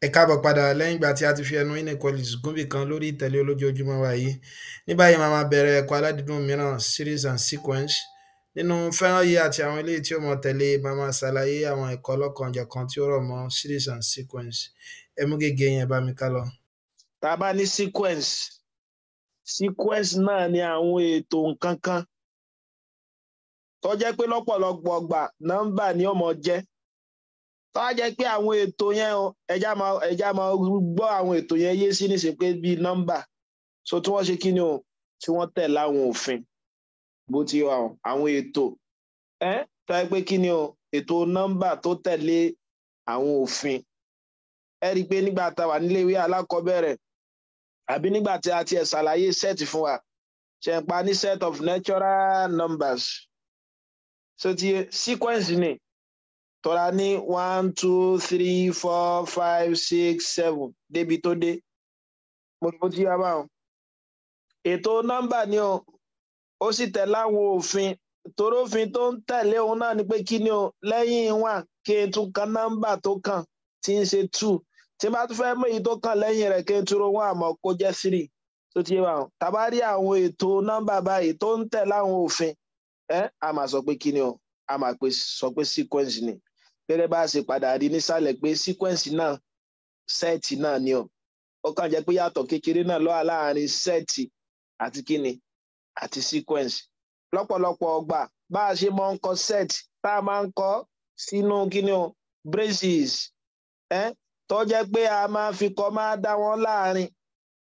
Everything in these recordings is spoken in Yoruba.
Ẹ káàbọ̀ padà lẹ́yìn ìgbà tí a ti fi ẹnu inequalities gúnbì kan lórí ìtẹ̀lé olójoojúmọ́ wa yìí. Ní báyìí, màá máa bẹ̀rẹ̀ ẹ̀kọ́ aládìídùn mìíràn, series and sequence. Nínú fọ́nrán yìí àti àwọn eléyìí tí ó mọ tẹ̀lé, màá máa ṣàlàyé àwọn ẹ̀kọ́ ọlọ́kan-ò-jọ̀kan tí ó rọ̀ mọ́ series and sequence. Ẹ mú gègé yẹn, bá mi ká lọ. Tá a bá ní sequence, sequence náà ni àwọn ètò nǹkan kan tó jẹ́ pé lọ́pọ̀lọpọ̀ gbà, nọ́mbà ni ó mọ jẹ́. Tó wá jẹ́ pé àwọn ètò yẹn o, ẹja máa gbọ́ àwọn ètò yẹn yé sí níṣe pé bíi nọ́mbà so tí wọ́n ṣe kí ni o, tí wọ́n tẹ̀ láwọn òfin bó ti wà, àwọn ètò ẹ tó yẹ pé kí ni o, ètò nọ́mbà tó tẹ̀lé àwọn òfin. Ẹ rí i pé nígbà tá a wà níléèwé alákọ̀ọ́bẹ̀rẹ̀, àbí nígbà tí a tiẹ̀ ṣàlàyé set fún wa, ṣe ń pa ní set of natural numbers. So ti sequence ni tọ́ra ní one, two, three, four, five, six, seven débi tó dé. Mo ti yá báwọn. Ètò nọ́mbà ni o, ó sì tẹ̀lé àwọn òfin, torófin tó ń tẹ̀lé òun náà ni pé kí ni o, lẹ́yìn one, kí n tún kan nọ́mbà tó kàn tí ń ṣe two. Tí n bá tún fẹ́ mú èyí tó kàn lẹ́yìn rẹ̀, kí n tún ro one àmọ́ kó jẹ́ three. Tó ti yé wa, tá bá rí àwọn ètò nọ́mbà báyìí tó ń tẹ̀lé àwọn òfin ẹ, a máa sọ pé kí ni o, a máa sọ pé sequence ni. Gẹ́gẹ́ bá a ṣe padà rí nísàlẹ̀ pé sequence náà, set náà ni o. Ó kàn jẹ́ pé yàtọ̀ kékeré náà ló wà láàrin set àti kíni àti sequence. Lọ́pọ̀lọpọ̀ ọgbà, bá a ṣe máa ń kọ set, tá a máa ń kọ sínú kíni o, braces ẹ, tó jẹ́ pé a máa fi kọ máa dá wọn láàrin.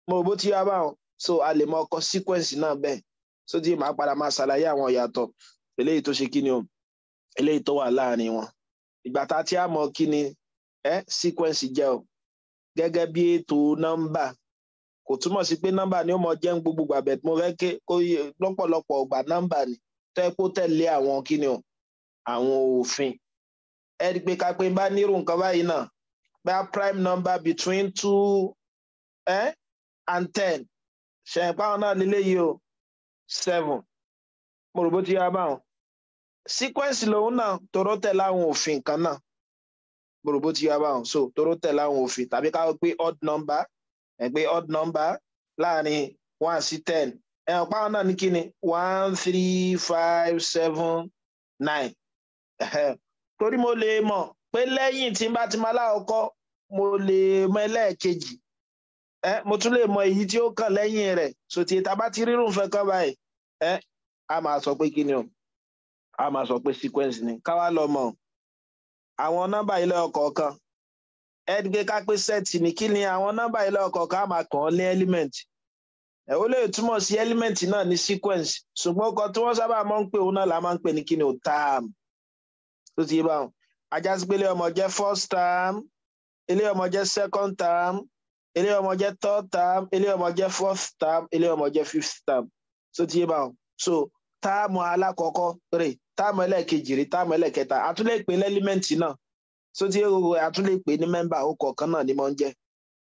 Mo rò bó ti yá báwọn. So a lè mọ kọ sequence náà bẹ́ẹ̀. So tí màá padà máa ṣàlàyé àwọn ìyàtọ̀ eléyìí tó ṣe kíni o, eléyìí tó wà láàrin wọn. Ìgbà tá a ti á mọ kíni ẹ sequence jẹ́ o gẹ́gẹ́ bí ètò nọ́mbà, kò túmọ̀ sí pé nọ́mbà ni ó mọ jẹ́ ń gbogbo gbà bẹ̀. Mo fẹ́ ké kó yé, lọ́pọ̀lọpọ̀ ọgbà, nọ́mbà ni tó yẹ kó tẹ̀lé àwọn kíni o, àwọn òfin. Ẹ rí i pé ká pé bá nírú nǹkan báyìí náà, bá prime number between 2 and 10, ṣẹ̀ǹpá náà lélẹ́yìí o, seven. Mo rò bó ti yá báwọn. Sequence lòun náà, toró tẹ̀lé àwọn òfin kan náà. Mo rò bó ti yá báwọn. So toró tẹ̀lé àwọn òfin, tàbí ká pé odd number, ẹ pé odd number láàrin 1 sí 10, ẹ hàn páwọn náà ní kíni, one, three, five, seven, nine. Torí mo lè mọ̀ pé lẹ́yìn tí n bá ti máa lákọ̀ọ́kọ́, mo lè mọ ẹlẹ́ẹ̀kejì, ẹ mo tún lè mọ èyí tí ó kàn lẹ́yìn rẹ̀. So tí ta bá ti rírun fẹ́ kàn báyìí, ẹ a máa sọ pé kíni o, a máa sọ pé sequence ni. Ká wá lọ mọ̀ àwọn nọ́mbà yìí lọ́yọ̀ kọ̀ọ̀kan. Ẹ gbé ká pé set ní kí ni àwọn nọ́mbà yìí lọ́yọ̀ kọ̀ọ̀kan, a máa kàn án ní element. Ẹ ó lè túmọ̀ sí element náà ní sequence, ṣùgbọ́n ọkọ̀ tí wọ́n sábà máa ń pè òun náà la máa ń pè ní kíni o, term. Tó ti yé báwọn, ajásí pé ilé ọmọ jẹ́ first term, ilé ọmọ jẹ́ second term, ilé ọmọ jẹ́ third term, ilé ọmọ jẹ́ fourth term, ilé ọmọ jẹ́ fifth term. Tó ti yé báwọn. So term alákọ̀ọ́kọ́ rè, term ẹlẹ́ẹ̀kejì rè, term ẹlẹ́ẹ̀kẹta. A tún lè pè ní element náà. So ti yé gbogbo, a tún lè pè ní member, ó kọ̀ọ̀kan náà ni mo ń jẹ́.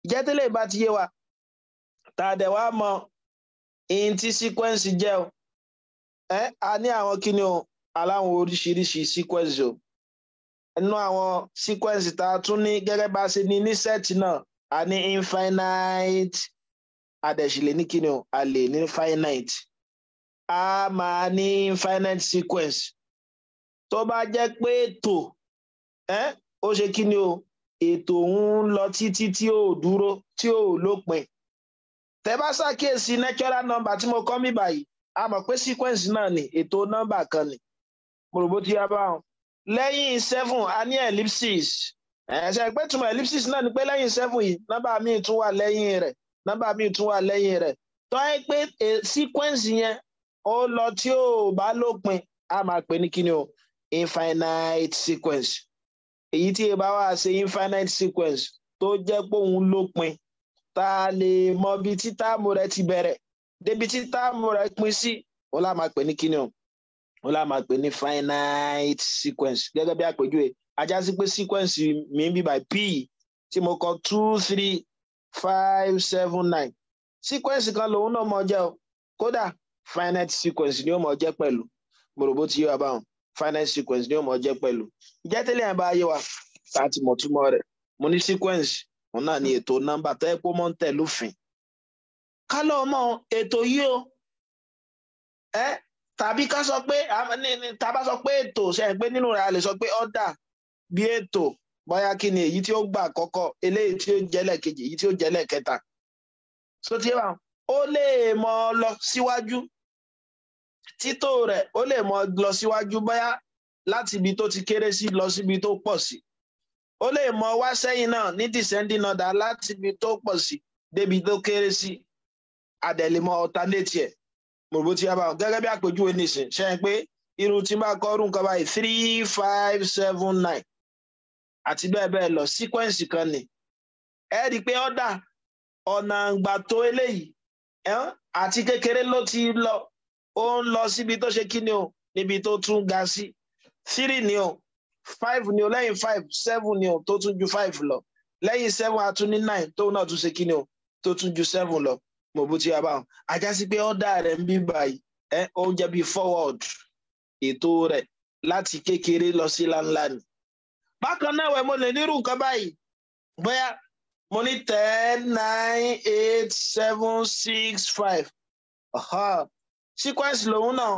Ìjẹ́ tẹ́lẹ̀ bá ti yé wa, tá a dẹ̀ wá mọ ìyìn tí sequence jẹ́ o, ẹ a ní àwọn kíni o, aláwọn oríṣiríṣi sequence o. Nínú àwọn sequence tá a tún ní, gẹ́gẹ́ bá a ṣe ní ní set náà, a ní infinite, a dẹ̀ sì lè ní kíni o, a lè ní finite. A máa ní infinite sequence tó bá jẹ́ pé ètò ẹ́ ó ṣe kí ni o, ètò ń lọ títí tí ò dúró, tí ò lópin. Tẹ́ bá ṣàkíyèsí natural number tí mo kọ́ mi báyìí, a mọ̀ pé sequence náà ni, ètò nọ́mbà kan ni. Mo rò bó ti yá báwọn. Lẹ́yìn seven, a ní ellipsis. Ẹ̀ pé túmọ̀ ellipsis náà ni pé lẹ́yìn seven yìí, nọ́mbà míì tún wà lẹ́yìn rẹ̀, nọ́mbà míì tún wà lẹ́yìn rẹ̀. Tó yẹ pé sequence yẹn ó lọ tí ò bá lópin, a máa pè ní kíni o, infinite sequence. Èyí tí ẹ bá wá ṣe infinite sequence tó jẹ́ pé òun lópin, tá a lè mọ ibi tí term rẹ̀ ti bẹ̀rẹ̀ débi tí term rẹ̀ pín sí, òun lá máa pè ní kíni o, òun lá máa pè ní finite sequence. Gẹ́gẹ́ bí àpèjúwe, ajá sí pé sequence mi ń bí by p tí mo kọ two, three, five, seven, nine, sequence kan lòun náà mọ jẹ́ o. Kódà finite sequence ni ó mọ jẹ́ pẹ̀lú. Mo rò bó ti yé wa báwọn. Finite sequence ni ó mọ jẹ́ pẹ̀lú. Ìjẹ́ tẹ́lẹ̀ yẹn bá yé wa, tá a ti mọ̀ túmọ̀ rẹ̀, mo ní sequence Òun náà ni ètò nọ́mbà tó yẹ kó mọ́ ń tẹ̀ lófin. Ká lọ mọ ètò yìí o, ẹ tàbí ká sọ pé tá bá sọ pé ètò, ṣe é pé nínú rẹ̀ a lè sọ pé ọ̀dà bí ètò, bóyá kí ni èyí tí ó gbà kọ́kọ́, eléyìí tí ó jẹ́ lẹ́ẹ̀kejì, èyí tí ó jẹ́ lẹ́ẹ̀kẹta. So tí wà ó lè mọ lọ síwájú, títò rẹ̀ ó lè mọ lọ síwájú, bóyá láti ibi tó ti kéré sí lọ síbi tó pọ̀ sí. Ó lè mọ wá sẹ́yìn náà ní descending order láti ibi tó pọ̀ sí débi tó kéré sí. Àdẹ̀lẹ̀mọ alternate ẹ̀. Mo bó ti yá báwọn gẹ́gẹ́ bí àpèjúwe nìsín, ṣe é pé irun tí bá kọ́ irun kan báyìí 3 5 7 9 àti bẹ́ẹ̀ bẹ́ẹ̀ lọ, sequence kan ni. Ẹ rí i pé ọ̀dà ọ̀nà ìgbà tó eléyìí àti kékeré ló ti lọ, ó ń lọ síbi tó ṣe kí ni o, níbi tó tún ga sí. 3 ni o, 5 ni o, lẹ́yìn 5 7 ni o, tó tún ju 5 lọ, lẹ́yìn 7 a tún ní 9 tóun náà tún ṣe kí ni o, tó tún ju 7 lọ. Mo bó ti yá báwọn. Ajá sí pé ọ̀dà rẹ̀ ń bí báyìí, ó ń jẹ́ bí forward ètò rẹ̀ láti kékeré lọ sí ńláńlá ni. Bákan náà wẹ̀, mo lè nírú nǹkan báyìí, bóyá mo ní 10 9 8 7 6 5, sequence lòun náà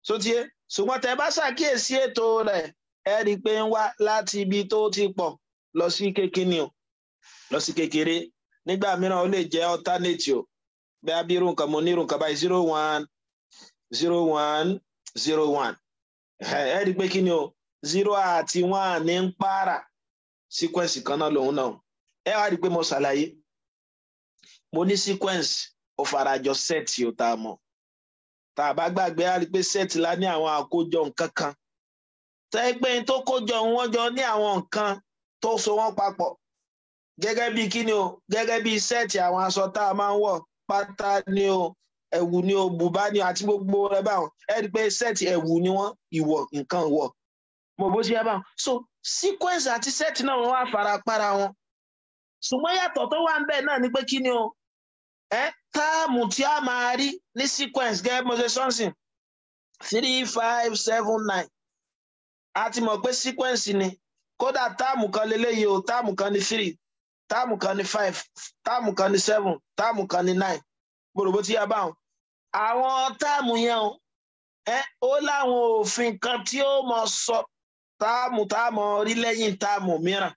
so tiẹ̀. Ṣùgbọ́n tẹ́ bá ṣàkíyèsí ètò rẹ̀, ẹ rí i pé ń wá láti ibi tó ti pọ̀ lọ sí kékeré o, lọ sí kékeré. Nígbà mìíràn ó lè jẹ́ alternate o, bẹ́ẹ̀ bí irú nǹkan mo ní irú nǹkan báyìí 0 1 0 1 0 1, ẹ rí i pé kí ni o, 0 àti 1 ní ń para, sequence kan náà lòun náà. Ẹ wá rí i pé mo ṣàlàyé, mo ní sequence ó farajọ set o, tá a mọ̀. Tá a bá gbàgbé, a rí i pé set la ní àwọn àkójọ nǹkan kan tẹ́ pé tó kójọ wọn jọ ní àwọn nǹkan tó so wọ́n papọ̀, gẹ́gẹ́ bí kí ni o, gẹ́gẹ́ bí set àwọn aṣọ tá a máa ń wọ̀, pátá ni o, ẹ̀wù ni o, bùbá ni o, àti gbogbo rẹ̀ báwọn. Ẹ rí i pé set ẹ̀wù ni wọ́n, ìwọ̀ nǹkan wọ̀. Mo bó ṣe yá báwọn. So sequence àti set náà wọ́n wá fara para wọn. Ṣùgbọ́n yàtọ̀ tó wà ń bẹ̀ náà ni pé kí ni o, term tí a máa rí ní sequence, gẹ́gẹ́ bí mo ṣe sọ́nsìn 3 5 7 9, a ti mọ̀ pé sequence ni. Kódà term kan leléyìí o, term kan ní 3, term kan ní 5, term kan ní 7, term kan ní 9. Gbọ́dọ̀ bó ti yá báwọn. Àwọn term yẹn o, ó láwọn òfin kan tí ó mọ sọ term tá mọ rí lẹ́yìn term mìíràn.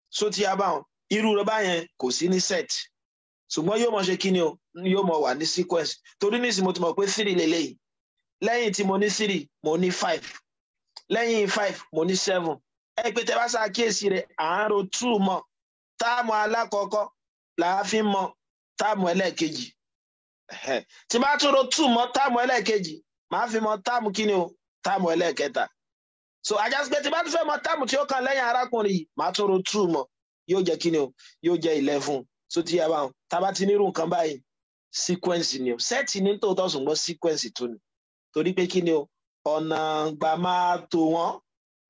So ti yá báwọn. Irú rẹ̀ báyẹn kò sí ní set, ṣùgbọ́n yóò mọ ṣe kí ni o, yóò mọ wà ní sequence. Torí nísìnyí mo ti mọ̀ pé 3 lélẹ́yìí, lẹ́yìn tí mo ní 3 mo ní 5, lẹ́yìn 5 mo ní 7. Ẹ pé tẹ bá ṣàkíyèsí rẹ̀, à ń ro 2 mọ́ term alákọ̀ọ́kọ́ là á fi mọ term ẹlẹ́ẹ̀kejì. Tí bá tún ro 2 mọ́ term ẹlẹ́ẹ̀kejì, màá fi mọ term kí ni o, term ẹlẹ́ẹ̀kẹta. So àjàsí pé tí bá tún fẹ́ mọ term tí ó kàn lẹ́yìn arákùnrin yìí, màá tún ro 2 mọ́, yóò jẹ́ kí ni o, yóò jẹ́ 11. So ti yà báwọn. Tá bá ti nírú nǹkan báyìí, sequence ni o, set ní tòótọ́, ṣùgbọ́n sequence tún ni. Torí pé kí ni o, ọ̀nà gbà máa tò wọ́n,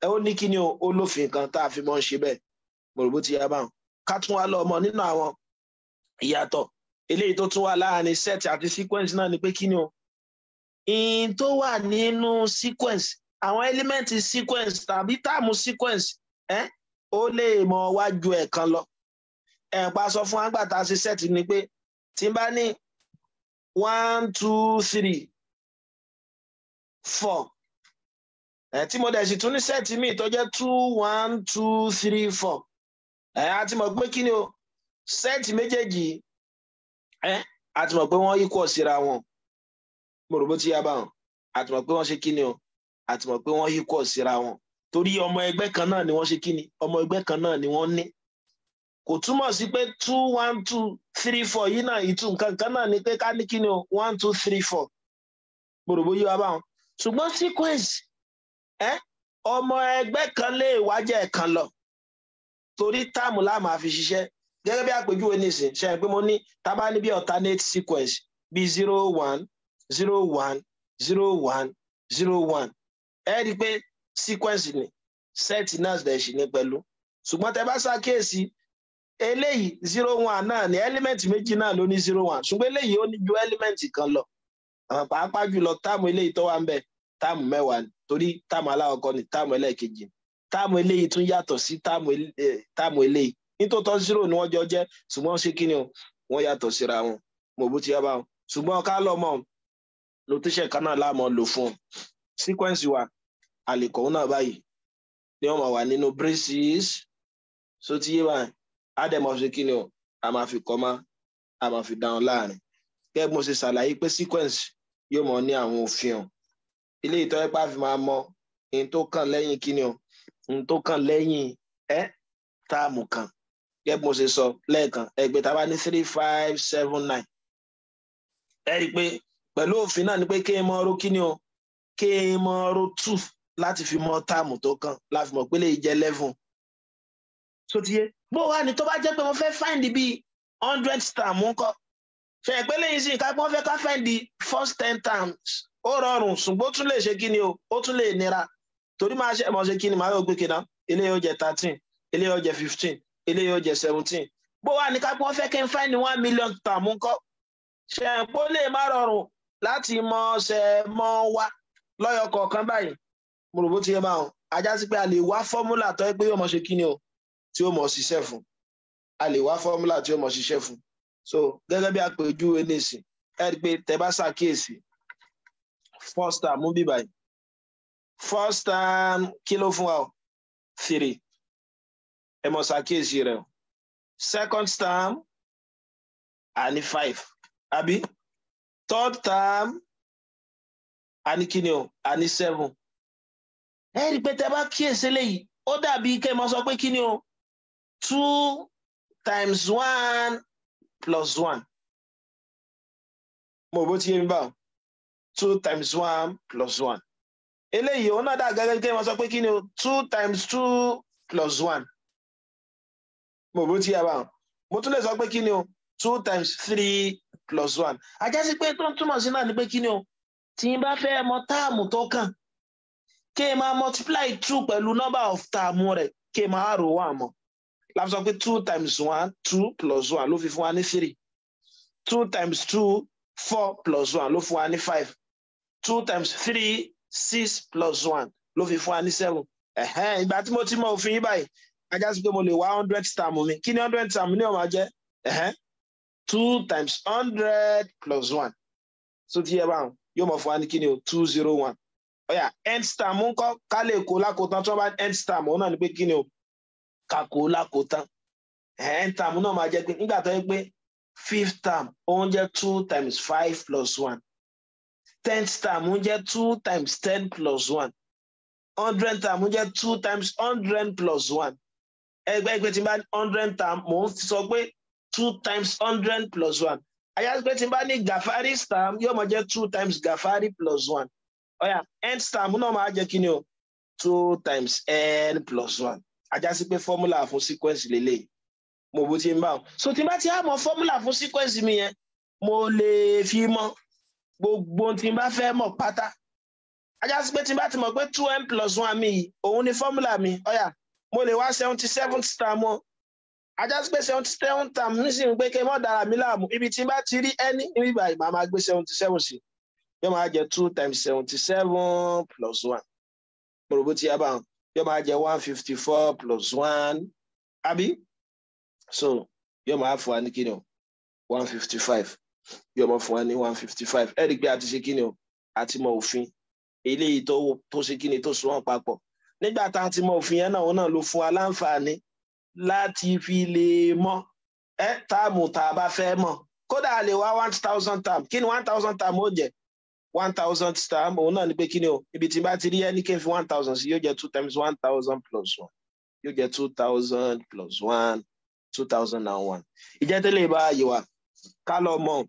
ẹ ó ní kí ni o, ó lófin kan tá a fi mọ́ ń ṣe bẹ́ẹ̀. Mo rò bó ti yà báwọn. Ká tún wá lọ mọ̀ nínú àwọn ìyàtọ̀ eléyìí tó tún wà láàrin set àti sequence náà ni pé kí ni o, in tó wà nínú sequence, àwọn element sequence tàbí term sequence, ó lè mọ wájú ẹ̀ kan lọ. Ẹ̀ pa sọ fún àgbà tá a ṣe set ni pé tí n bá ní 1 2 3 4, tí mo dẹ̀ sì tún ní set míì tó jẹ́ 2 1 2 3 4, a ti mọ̀ pé kí ni o, set méjèèjì, a ti mọ̀ pé wọ́n equal síra wọn. Mo rò bó ti yá báwọn. A ti mọ̀ pé wọ́n ṣe kí ni o, a ti mọ̀ pé wọ́n equal síra wọn, torí ọmọ ẹgbẹ́ kan náà ni wọ́n ṣe kí ni, ọmọ ẹgbẹ́ kan náà ni wọ́n ní. Kò túmọ̀ sí pé 2 1 2 3 4 yìí náà ìtú nǹkan kan náà ni pé ká ní kí ni o, 1 2 3 4. Mo rò bó yé wa báwọn. Ṣùgbọ́n sequence, ọmọ ẹgbẹ́ kan lè wájẹ́ kan lọ, torí term la máa fi ṣiṣẹ́. Gẹ́gẹ́ bí àpèjúwe nísìn, ṣe é pé mo ní tá bá ní bí alternate sequence bí 0 1 0 1 0 1 0 1, ẹ rí i pé sequence ni, set náà dẹ̀ sì ní pẹ̀lú. Ṣùgbọ́n tẹ bá ṣàkíyèsí eléyìí, 0 1 náà ní element méjì náà ló ní 0 1, ṣùgbọ́n eléyìí ó ní ju element kan lọ. Pàápàá jùlọ term eléyìí tó wà ń bẹ, term 10 ni, torí term alákọ̀ọ́kọ́ ni term ẹlẹ́ẹ̀kejì. Term eléyìí tún yàtọ̀ sí term eléyìí. Nítòótọ́ zero ni wọ́n jọ jẹ́, ṣùgbọ́n ṣé kí ni o, wọ́n yàtọ̀ síra wọn. Mo bó ti yá bá wọn, ṣùgbọ́n ká lọ mọ̀ notation kan náà láàmú lò fún un. Sequence wa àlèkọ́ náà báyìí ni wọ́n máa wà nínú braces. So ti yé báyìí, á dẹ̀ mọ̀ ṣe kí ni o, a máa fi comma, a máa fi dáhùn láàrin. Gẹ́gẹ́ bí mo ṣe ṣàlàyé pé sequence yóò mọ̀ ní àwọn òfin o, ilé ìtọ́jú pé a fi máa mọ ohun tó kàn lẹ́yìn kí ni o, ohun tó kàn lẹ́yìn ẹ́ term kan. Gẹ́gẹ́ bí mo ṣe sọ lẹ́ẹ̀kan, ẹgbẹ́ tá a bá ní 3, 5, 7, 9, ẹ rí i pé pẹ̀lú òfin náà ni pé kí n mọ ro kí ni o, kí n mọ ro 2 láti fi mọ term tó kàn, láti mọ̀ pé lè jẹ́ 11. So ti yé bó wà ní tó bá jẹ́ pé mo fẹ́ find bíi 100 term ńkọ́? Ṣe é pé lẹ́yìn sí ká pé wọ́n fẹ́ ká find the first 10 terms, ó rọrùn, ṣùgbọ́n ó tún lè ṣe kí ni o, ó tún lè nira, torí máa ṣe mọ̀ ṣe kí ni, màá yóò gbé kí náà, eléyìí ó jẹ́ 13, eléyìí ó jẹ́ 15, eléyìí ó jẹ́ 17. Bó wà ní ká pé wọ́n fẹ́ kí n find 1 million term ńkọ́? Ṣe é pé ó lè má rọrùn láti mọ ṣe mọ wá lọ́yọ̀ kọ̀ọ̀kan báyìí? Mo rò bó ti yẹ báwọn. Ajá sí pé a lè wá formula tó yẹ pé yóò mọ ṣe kí ni o, tí ó mọ̀ ṣiṣẹ́ fún. A lè wá formula tí ó mọ̀ ṣiṣẹ́ fún. So gẹ́gẹ́ bí àpèjúwe nísìn, ẹ rí i pé tẹ bá ṣàkíyèsí first term mú bí báyìí, first term kí ló fún wa o? 3. Ẹ mọ̀ ṣàkíyèsí rẹ o. Second term, a ní 5, àbí? Third term, a ní kí ni o? A ní 7. Ẹ rí i pé tẹ bá kíyèsí eléyìí, ó dàbí kẹ́ ẹ mọ̀ sọ pé kí ni o, 2 times 1 plus 1. Mo bó ti yé mi báwo? 2 times 1 plus 1. Eléyìí òun náà dà gẹ́gẹ́ kí wọ́n sọ pé kí ni o, 2 times 2 plus 1. Mo bó ti yé báwo? Mo tún lè sọ pé kí ni o, 2 times 3 plus 1. Ajá sí pé tó ń túmọ̀ sí náà ni pé kí ni o, tí n bá fẹ́ mọ term tó kàn, kí n máa multiply 2 pẹ̀lú number of term rẹ̀, kí n máa rò wọ́n mọ́. Láti sọ pé 2 times 1, 2 plus 1 ló fi fún wa ní 3. 2 times 2, 4 plus 1 ló fún wa ní 5. 2 times 3, 6 plus 1 ló fi fún wa ní 7. Ìgbà tí mo ti mọ òfin yìí báyìí, ajá sí pé mo lè wá 100 term mi. Kí ni 100 term ní ó máa jẹ́? 2 times 100 plus 1. So ti yẹ báwọn, yóò mọ̀ fún wa ní kí ni o, 201. Ọ̀yà, nth term ńkọ́? Ká lè kó lákòótán. Tí wọ́n bá nth term, òun náà ni pé kí ni o, ká kó lákòótán. Nth term náà máa jẹ́ pé nígbà tó yẹ pé fifth term, òun jẹ́ 2 times 5 plus 1, 10th term ń jẹ́ 2 times 10 plus 1, 100 term ń jẹ́ 2 times 100 plus 1. Ẹgbẹ́ tí n bá 100 term, mò ń sọ pé 2 times 100 plus 1. Àyà pé tí n bá ní Gàfárì term, yóò máa jẹ́ 2 times Gàfárì plus 1. Ọ̀yà, nth term náà máa jẹ́ kí ni o, 2 times n plus 1. Ajá sí pé formula fún sequence lélẹ̀. Mo bó ti ń bá wọn. So tí n bá ti á mọ formula fún sequence mi yẹn, mo lè fi mọ gbogbo tí n bá fẹ́ mọ̀ pátá. Ajá sí pé tí n bá ti mọ̀ pé 2n plus 1 mi yìí, òun ni formula mi. Ọ̀yà, mo lè wá 77th term o. Ajá sí pé 77 term nísìnyí pé kí n mọ̀ dára mi láàmú, ibi tí n bá ti rí ẹni níbi báyìí, màá máa gbé 77 sí, yóò máa jẹ 2 times 77 plus 1. Mo rò bó ti yá báwọn. Yóò máa jẹ 154 plus 1, àbí? So yóò máa fún wa ní kíni o, 155. Yóò máa fún wa ní 155. Ẹ rí i pé a ti ṣe kíni o, a ti mọ òfin eléyìí tó ṣe kíni, tó so wọn papọ̀. Nígbà tá a ti mọ òfin yẹn náà, òun náà ló fún wa láǹfààní láti fi lè mọ ẹ term tá a bá fẹ́ mọ̀. Kódà a lè wá 1,000 term. Kí ni 1,000 term ó jẹ́? 1,000 term, òun náà ni pé kí ni o, ibi tí n bá ti rí ẹni, kí n fi 1,000 sí, yóò jẹ́ 2 times 1,000 plus 1, yóò jẹ́ 2,000 plus 1, 2,001. Ìjẹ́ tẹ́lẹ̀ bá yé wa, ká lọ mọ̀.